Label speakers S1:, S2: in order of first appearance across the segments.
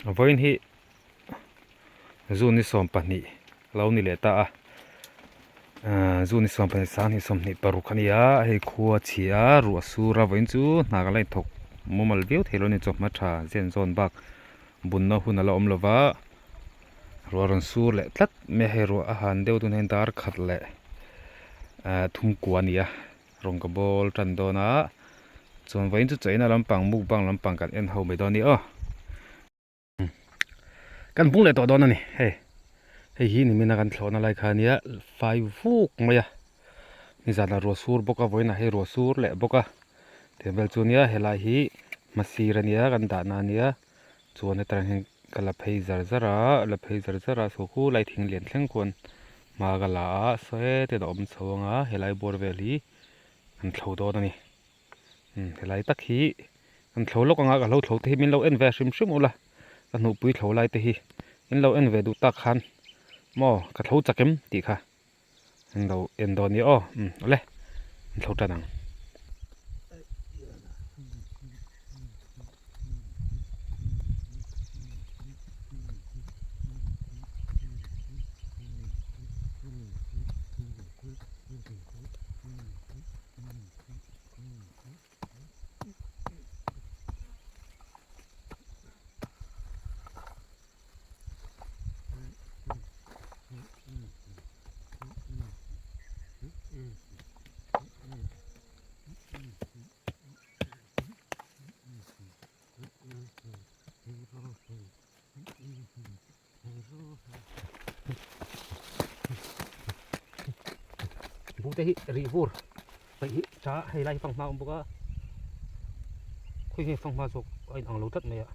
S1: Vawiin hi June ni 12 lo ni leh ta a, June ni 12 2026 a ni a, hei khua a chhi a, ruah sur a vawiin chu hna ka la inthawk mumal viau thei lo a ni, chawhma tha zen zawn bak bunna hun a la awm lo va, ruah rawn sur leh tlat mai a, hei ruah a han deuh tun hian dar khat leh thum kua a ni a. Rawng ka bawl tan dawn a, chuan vawiin chu chaina lampang mukbang lampang kan en ho mai dawn a ni aw. Kan bung leh tawh dawn a ni hei, hei hi nimina kan thlawhna lai kha ania fai vuk mai a, nizanah ruah sur bawk a vawiinah hei ruah sur leh bawk a, tiang vel chu ania helai hi hmasir ania kan dahna ania chuan hetah hian ka la phei zar zar a, la phei zar zar a saw khu lai thing lian thleng khuan hma ka la a saw hetin a awm chho ang a helai bawr vel hi an thlo dawn a ni umm helai tak hi an thlo lawk ang a ka hlo thlo te hi min lo en ve hrim hrim ula ka hnuhpui thlo lai te hi in lo en ve duh tak khan maw ka thlo chak em tih kha an lo en dawn nia aw umm awle an thlo tan ang. Buh te hi rih vur paih hi tha hei lai hi fanghma a awm bawk a khawi nge fanghma zawk a inang lo tlat mai a.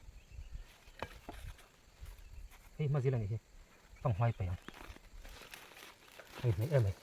S1: Hei hma zil a nih hi fanghma hi paih ang hei hnaih em mai.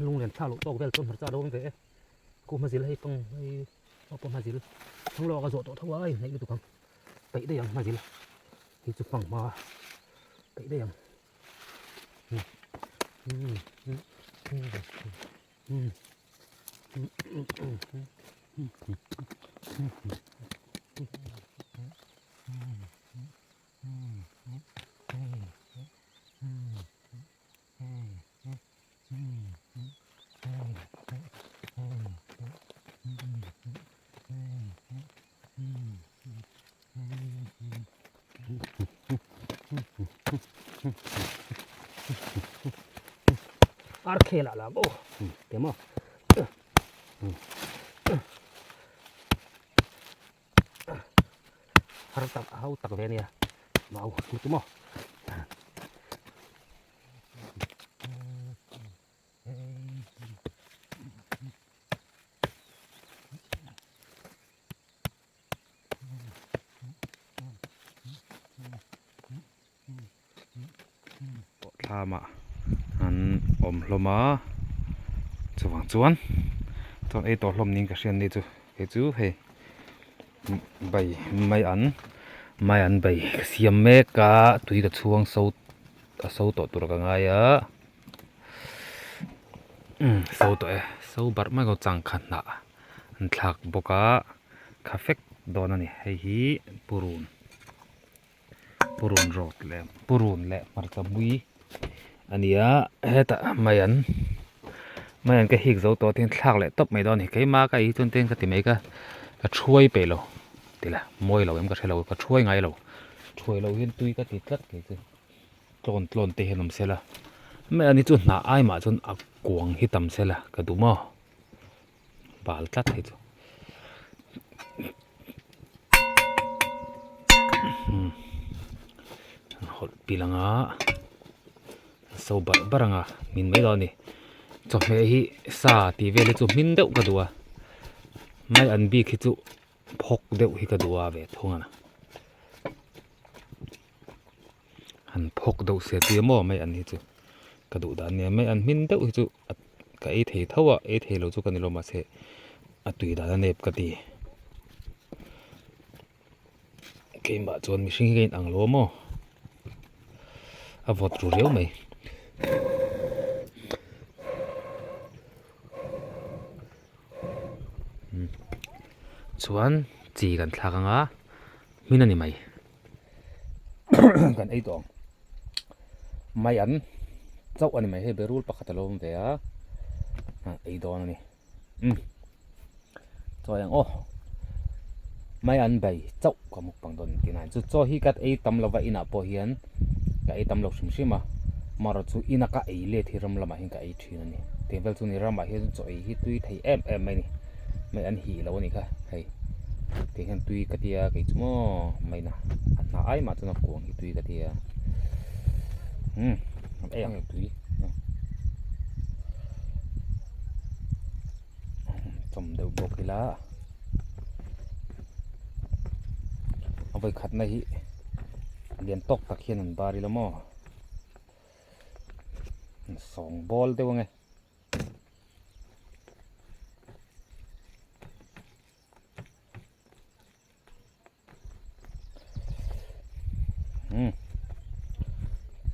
S1: Lunglen thla loh tawk vel chuan hmarcha a lo awm ve e khu hmazil hei pang hei pawh hmazil thang lawk a zawh tawh tho a a inhnaih lutuk ang peih daih ang hmazil hei chu pang hma peih daih ang. Ar khel ah la maw te maw har tak a hau tak ve ania mau chu maw. Thlamah an awm hlawm a chuvang chuan chuan ei tawh hlawm niin ka hria ni chu kei chu hei bai mai an mai an bai ka siam mek a tui ka chhuang so a so tawh tur ka ngai a umm so tawh e so barh mai ko changkha hnah an thlak bawk a kha fek dawn a ni hei hi purun purun rawt leh purun leh hmarcha mui a ni a hetah mai an mai an ka hik zo tawh tin thlak leh tawp mai dawn a ni keimah ka ei chuan tin ka ti mai ka ka thuai peih lo. Tila mawi lo em ka hre lo ka thuai ngai lo thuai lo hian tui ka ti tlat kei chu tlawn tlawn te hian awm sela mai ani chu hnah ai mah chuan a kuang hi tam sela ka duh maw bal tlat hei chu hawlh pil anga so barh barh anga min mai dawn a ni chawhmeh hi sa tih vel hi chu hmin deuh ka duh a mai an bik hi chu. Phawk deuh hi ka duh a ve thung a han phawk deuh se tia maw mai an hi chu ka duh dan nia mai an hmin deuh hi chu ka ei thei tho a ei thei lo chu ka ni lo mahse a tui dan a nep ka ti keimah chuan mihring hi ka inang lo a maw a vawt ru riau mai. Chuan chi kan thlak anga hmin a ni mai kan ei tawh ang mai an chauh a ni mai hei berul pakhat a lo awm ve a ei dawn a ni umm chaw ang aw mai an bai chauh ka mukbang dawn tih nan chu chaw hi ka ei tam lova inah pawh hian ka ei tam lo hrim hrim a amaherawhchu ina ka ei let hi ram lamah hian ka ei thin a ni tih vel chu ni ramah hian chaw ei hi tui thei em em mai a ni mai an hih lo a nih kha hei tih hian tui ka tia kei chu maw mai na a hna ai mah chuan a kuang hi tui ka tia umm ei ang tui chawm deuh bawk ila a vawi khatna hi lian tawk tak hian an bar ila maw. Sawng bawl deuh ange.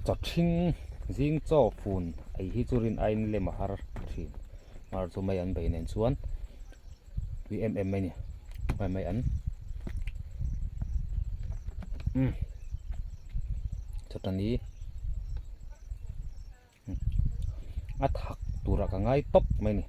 S1: Chaw thing zing chaw fun ei hi chu rin aiin lem a har thin. Mar chu mai an bei nen chuan tui em em mai a ni. Mai mai an. Chutani a thak turah ka ngai tawp mai a ni.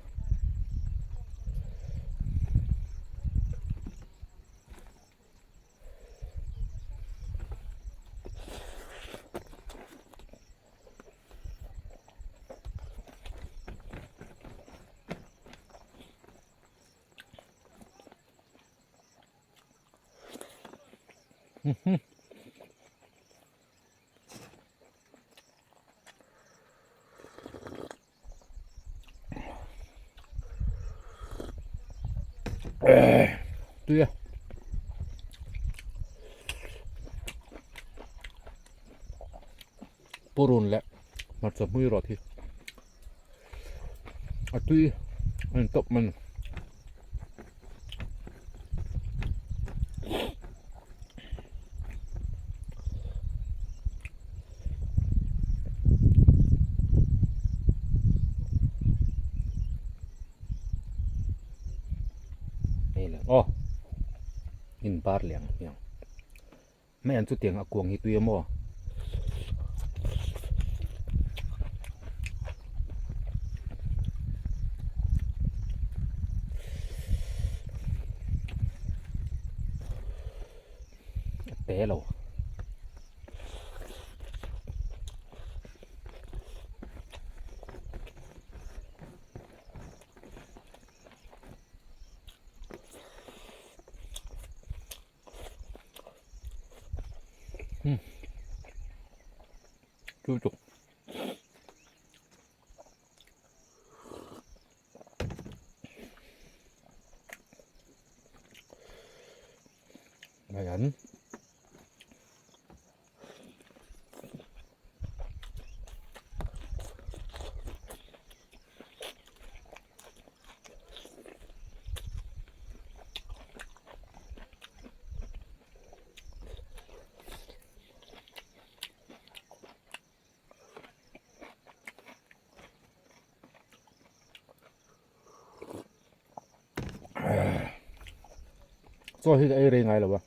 S1: Tui a purun leh hmarcha hmui rawt hi a tui a ni tawp mai a ni. Aw in bar leh ang hmiang mai an chutiang a kuang hi tui a maw. Te lo. Tui tuk. Mai an. Chaw hi ka ei rei ngai lo a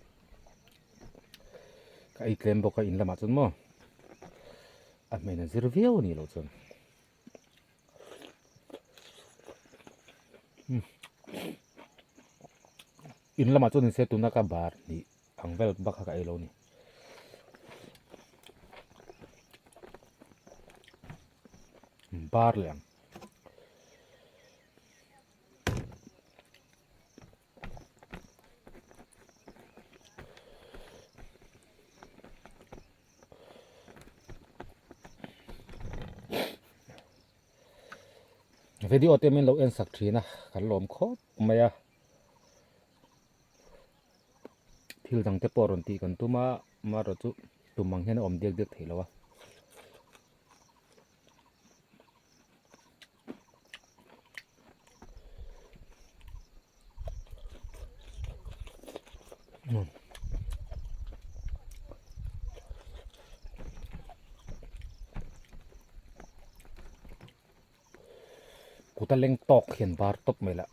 S1: ka ei tlem bawk a in lamah chuan maw a hmel a zir viau a nih loh chuan. In lamah chuan inse tuna ka bar hnih ang vel bak kha ka ei lo a ni. Bar leh ang. Video te min lo en sak thin a kan lawm khawp mai a thil dang te pawh rawn tih kan tum a amaherawh chu tum ang hian a awm diak diak theih lo a. Kuta leng tawk hian bar tawp mai lah.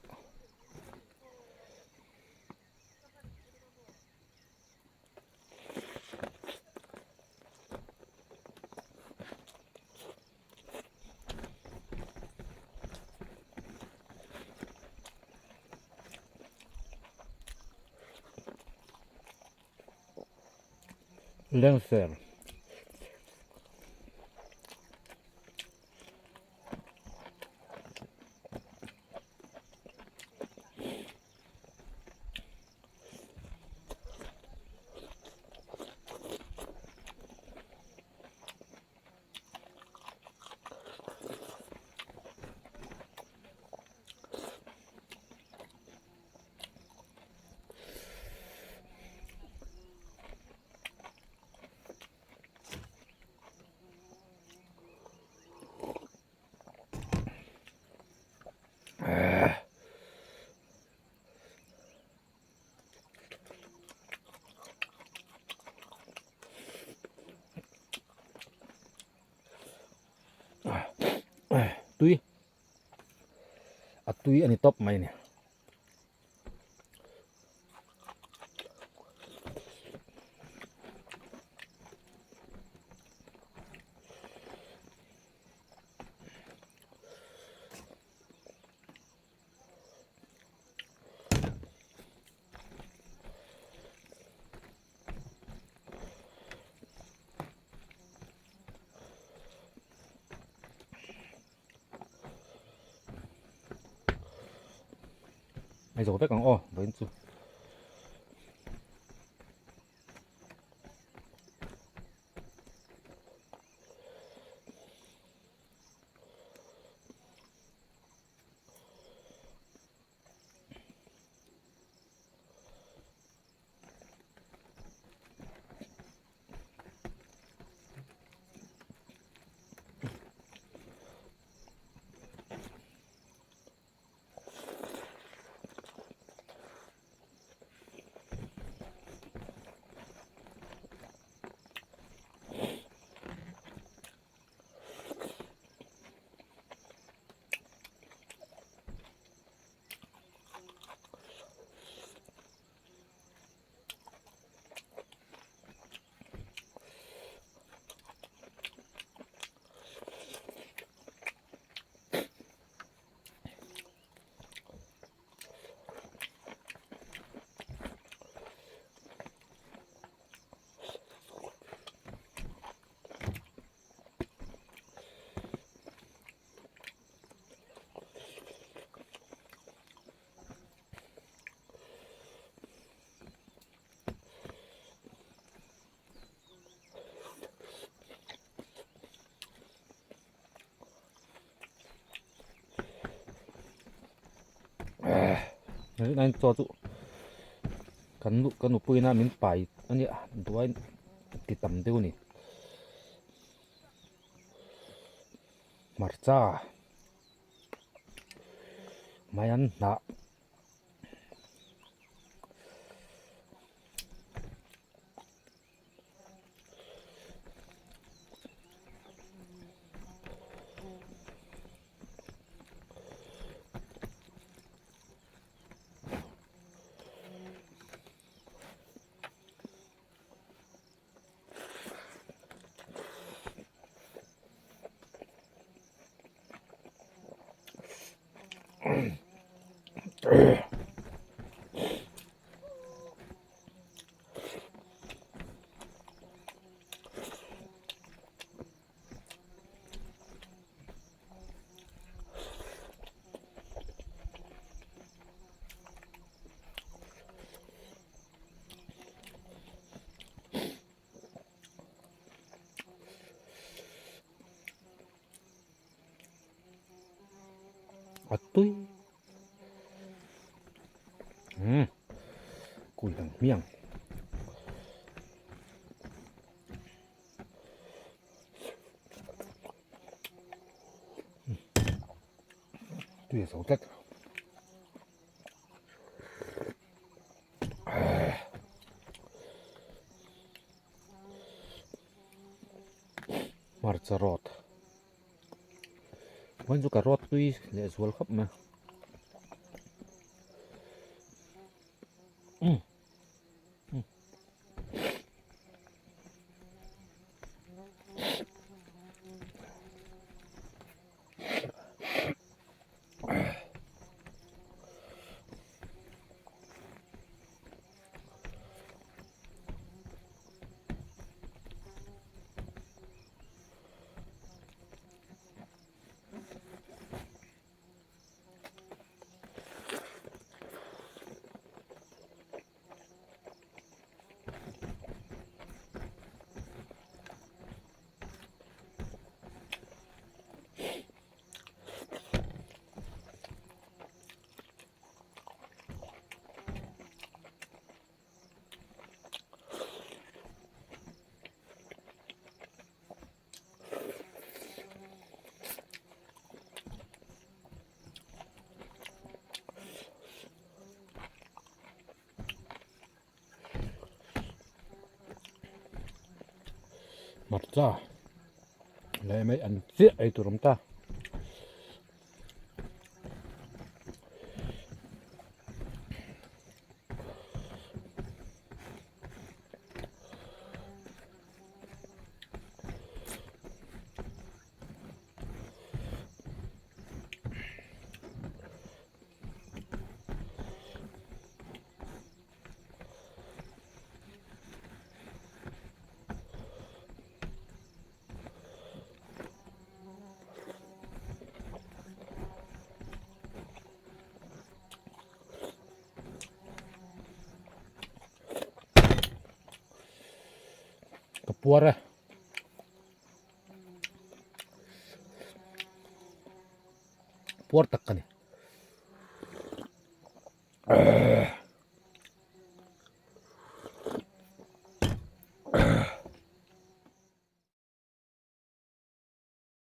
S1: Lengser. Tui a tui a ni tawp mai a ni. Ei zo vek ang aw vawiin chu. Nine chaw chu kan nu ka nupuiin a min pai a nia duai ti tam deuh a ni hmarcha mai an hnah. tui. Umm kui ang hmiang. Tui a zo tlat. Hmarcha rawt vawiin chu ka rawt tui leh zual khawp mai umm. Hmarcha leh mai an chiah ei tur awm ta. Ka puar e. Puar tak ka ni.